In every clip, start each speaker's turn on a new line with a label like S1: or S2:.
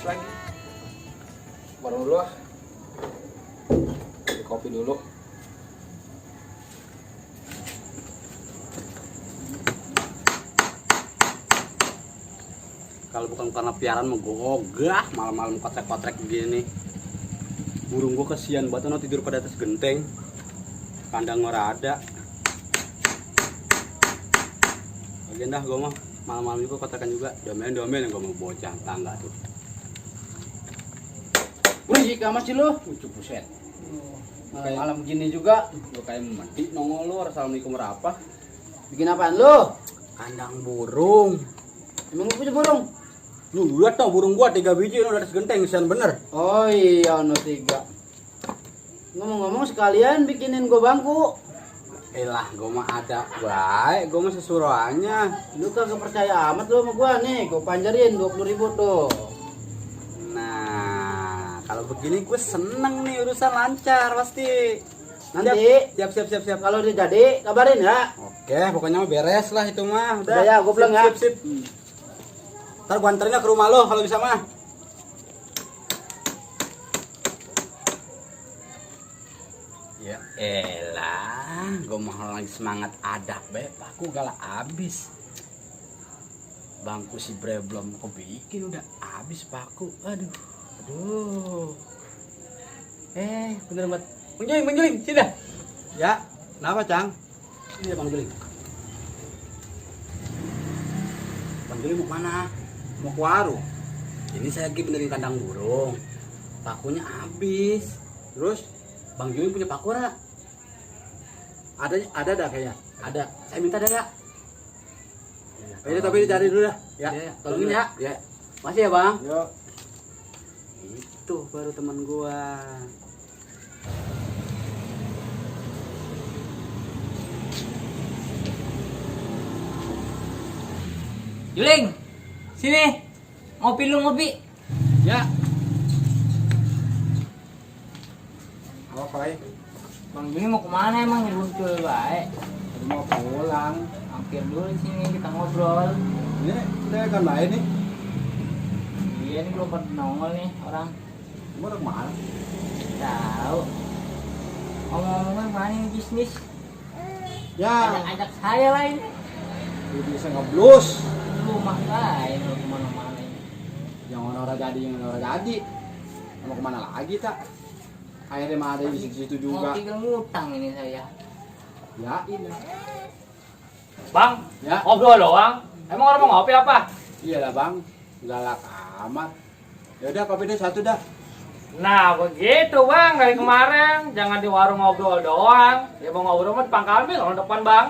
S1: lagi. Baru dulu ah. Beli kopi dulu.
S2: Kalau bukan karena piaraan mah gue ogah malam-malam kotrek-kotrek begini. Burung gue kesian banget no tidur pada atas genteng. Kandang ora ada. Lagian dah gue mah malam-malam juga kotrakan juga. Domain-domain yang gue mau bocah tangga tuh.
S1: Berisik amat sih lu. Ucup buset. Malam gini juga.
S2: Lu kayak mati nongol lu. Assalamualaikum apa?
S1: Bikin apaan lu?
S2: Kandang burung.
S1: Emang lu punya burung?
S2: Lu lihat tau burung gua 3 biji udah atas genteng kesian bener.
S1: Oh iya, no 3. Ngomong-ngomong sekalian bikinin gua bangku.
S2: Elah, gua mah ada baik, gua mah sesuruhannya.
S1: Lu kagak percaya amat lu sama gua nih. Gua panjarin 20.000 tuh.
S2: Nah, kalau begini gue seneng nih urusan lancar pasti.
S1: Nanti
S2: Siap.
S1: kalau udah jadi kabarin ya.
S2: Oke, pokoknya mah beres lah itu mah.
S1: Udah ya, gua pulang ya.
S2: Sip. Ntar gua anterin ke rumah lo kalau bisa mah. Ya elah, gua mau lagi semangat adab be, paku galak abis. Bangku si Bre belum kebikin udah abis paku. Aduh. Bener banget. Menjuling, sini dah. Ya, kenapa Cang? Ini Bang Juling. Bang Juling mau kemana? Mau ke warung. Ini saya lagi benerin kandang burung. Pakunya habis. Terus Bang Juling punya paku ora? Ada dah kayaknya. Ada. Saya minta dah ya. Ayo tapi dicari dulu dah. Ya. Tolongin ya. Ya. Masih ya, Bang?
S1: Yo.
S2: Itu baru teman gua.
S3: Juling, sini. Ngopi lu ngopi.
S1: Ya. Apa Pak?
S3: Bang Juling mau kemana emang nyebuntul baik?
S1: Mau pulang.
S3: Mampir dulu di sini kita ngobrol.
S1: Ini saya akan main nih.
S3: Iya nih belum pernah nongol nih orang.
S1: Mau kemana?
S3: Tahu. Ngomong-ngomong mana nih bisnis?
S1: Ya.
S3: Ajak-ajak saya lah ini.
S1: Lu bisa ngeblus.
S3: Rumah lain lu kemana-mana ini.
S1: Yang orang jadi. Mau kemana lagi tak? Akhirnya mah ada di situ
S3: Mau
S1: juga.
S3: tinggal ngutang ini saya.
S1: Ya ini.
S4: Bang,
S1: Ya.
S4: ngobrol doang. Emang orang mau ngopi apa?
S1: Iyalah bang. Galak amat. Ya udah kopi deh satu dah.
S4: Nah begitu bang, dari kemarin jangan di warung ngobrol doang. Ya mau ngobrol mah di pangkalan nih, orang depan bang.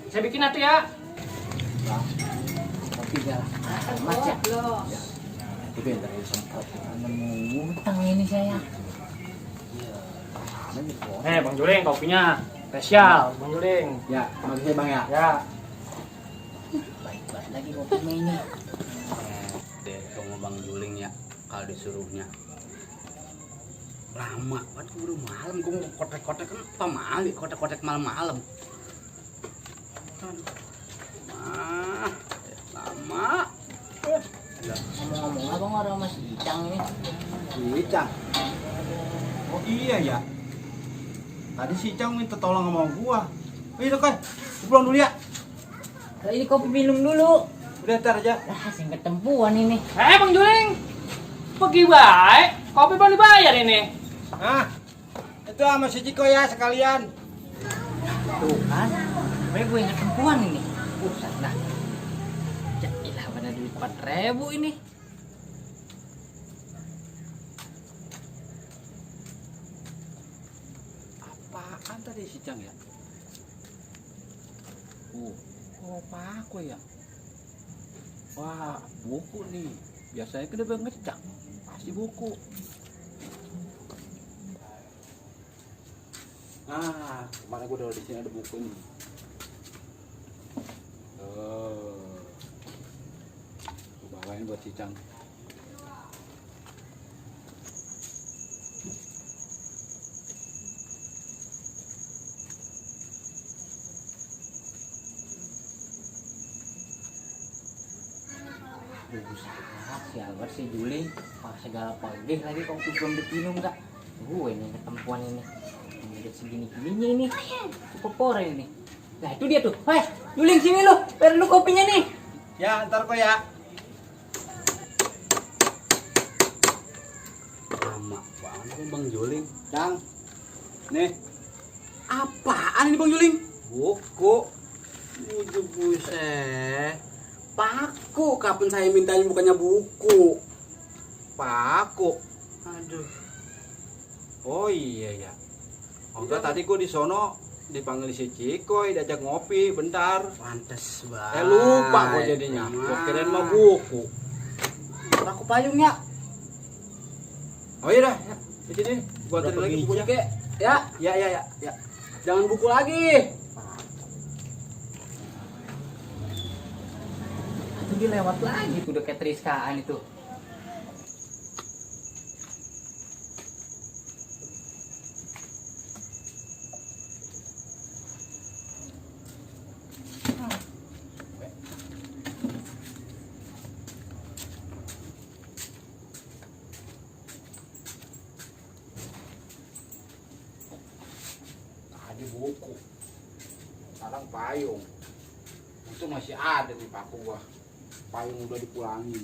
S4: Saya bikin nanti ya.
S1: Bang. Kopi galak amat ya. Ya. Itu yang terakhir sempat.
S3: Mana mau ngutang ini saya.
S4: Bang Juling kopinya spesial, Bang Juling.
S1: Ya, makasih bang ya.
S4: Ya.
S3: Baik banget lagi kopi ini.
S2: Deh, sama Bang Juling ya kalau disuruhnya. Lama banget gue udah malam, gue mau kotek-kotek kan pamali, kotek-kotek malam-malam. Lama.
S3: Ngomong-ngomong abang orang masih Icang ini.
S1: Icang. Oh iya ya. Tadi si Icang minta tolong sama gua. Oh iya kan, pulang dulu ya.
S3: Kalau ini kopi minum dulu.
S1: Udah ntar aja.
S3: Lah, sing ketempuan ini.
S4: Bang Juling, pergi baik. Kopi belum dibayar ini.
S1: Ah, itu sama si Ciko ya sekalian.
S3: Tuh kan, sebenernya gue yang ketempuan ini. Pusat dah. Jadilah pada duit 4.000 ini.
S1: Apaan tadi si Cang ya? Oh paku ya? Wah, buku nih. Biasanya kan dia ngecak. Pasti buku. Kemana gue udah di sini ada buku nih. Gue bawain buat si Cang.
S3: Buset, si Albert si Juli pakai segala pagih lagi kopi belum diminum enggak. Gue nih ketempuan ini. Udah segini-gininya ini. Cukup pore ini. Nah itu dia tuh. Hei, Juling sini lu. Biar lu kopinya nih.
S1: Ya, ntar kok ya.
S2: Lama banget nih Bang Juling.
S1: Cang. Nih,
S2: Apaan ini Bang Juling? Buku. Buset. Paku. Kapan saya mintanya bukannya buku?
S1: paku.
S2: Aduh.
S1: Oh iya ya. Enggak, tadi gua di sono dipanggil si Cikoy, diajak ngopi bentar.
S2: Pantes banget.
S1: Lupa gua jadinya. Gua kirain mah buku.
S2: Aku payungnya.
S1: Oh iya dah, ya. Di sini gua
S2: Berapa
S1: tarik lagi
S2: biji,
S1: bukunya.
S2: Kek? Ya,
S1: Ya.
S2: jangan buku lagi.
S3: Itu dia lewat lagi tuh deket Rizkaan itu.
S1: Tadi buku. Sekarang payung. Itu masih ada di paku gua. Payung udah dipulangin.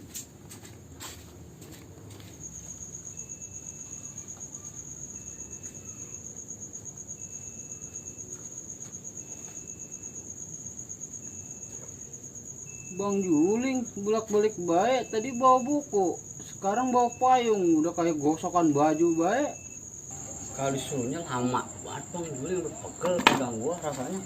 S5: Bang Juling bolak-balik baik, tadi bawa buku, sekarang bawa payung, udah kayak gosokan baju baik.
S2: Kalau disuruhnya lama banget Bang Juling, udah pegel pegang gua rasanya.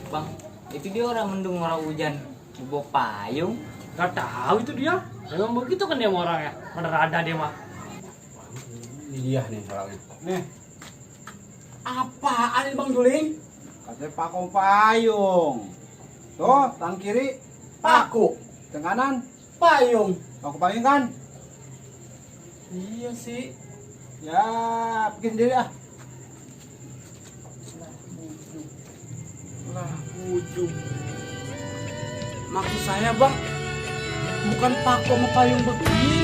S3: Bang, itu dia orang mendung orang hujan. Bawa payung.
S4: Gak tahu itu dia. Memang begitu kan dia sama orangnya. Bener ada dia mah.
S2: Ini dia nih orangnya.
S1: Nih,
S2: Apaan ini Bang Juling?
S1: katanya paku payung. Tuh, tangan kiri
S2: Paku,
S1: tangan kanan
S2: payung.
S1: paku payung kan?
S2: Iya sih.
S1: Ya, bikin sendiri ah.
S2: Lah, ujung. Maksud saya Bang, bukan paku sama payung begini.